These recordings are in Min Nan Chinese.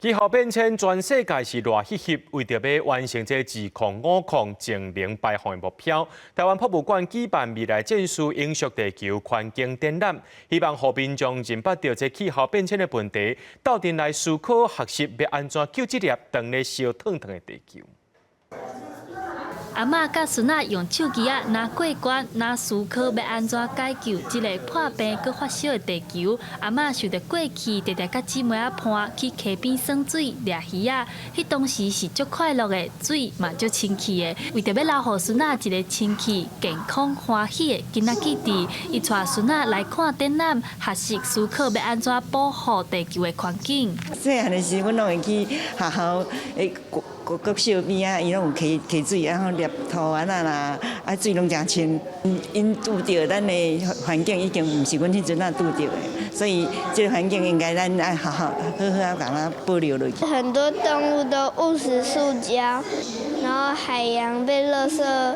氣候變遷全世界是熱翕翕，為著欲完成這2050淨零排放的目標，臺灣博物館舉辦未來戰士永續地球環境展覽，希望予民眾認捌著這氣候變遷的問題，鬥陣來思考學習欲按怎救這粒當咧燒燙燙的地球。阿嬤佮孫仔用手機仔若過關，若思考欲按怎解救這个破病閣發燒的地球。阿嬤想著過去，常常佮姊妹仔伴去溪邊耍水、掠魚仔，彼當時是足快樂的，水嘛足清氣的。為著欲留予孫仔一个清氣、健康、歡喜的囡仔記憶，伊帶孫仔來看展覽，學習思考欲按怎保護地球的環境。細漢的時，阮攏會去學校的國國小邊仔，伊攏有溪溪水，然後掠土仔啦，啊水攏誠清。𪜶拄著咱的環境已經毋是阮彼陣仔拄著的，所以這个環境應該咱愛好好好好共它保留落去。很多動物都誤食塑膠，然後海洋被垃圾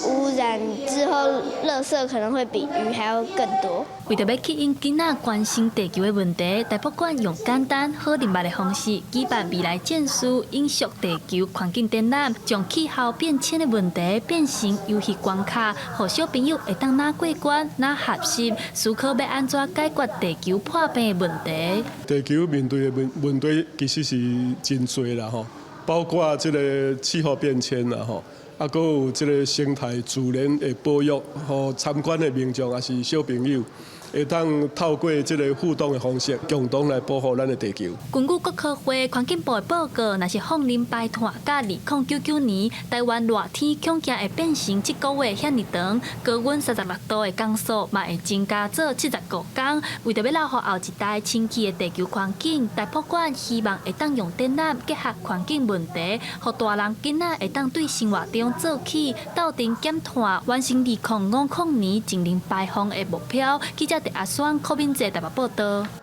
污染之後，垃圾可能會比魚還要更多。為著欲吸引囡仔關心地球的問題，台博館用簡單好認捌的方式舉辦未來戰士永續地球環境展覽，將氣候變遷的問題變成遊戲關卡，予小朋友會當若過關，若學習思考欲按怎解決地球破病的問題。地球面對的問問題其實是真濟啦吼，包括這个氣候變遷啦吼。啊，閣有這个生態自然的保育，予參觀的民眾抑是小朋友，會當透過這个互動的方式，共同來保護咱的地球。根據國科會環境部的報告，若是放任排碳，佮2099年，臺灣熱天恐驚會變成這个月遐爾長，高溫36度的工數嘛會增加做75工。為著欲留予後一代清氣的地球環境，台博館希望會當用展覽結合環境問題，予大人囡仔會當對生活中做起，鬥陣減碳，完成2050年淨零排放的目標。記者阿雙、柯敏哲台北報道。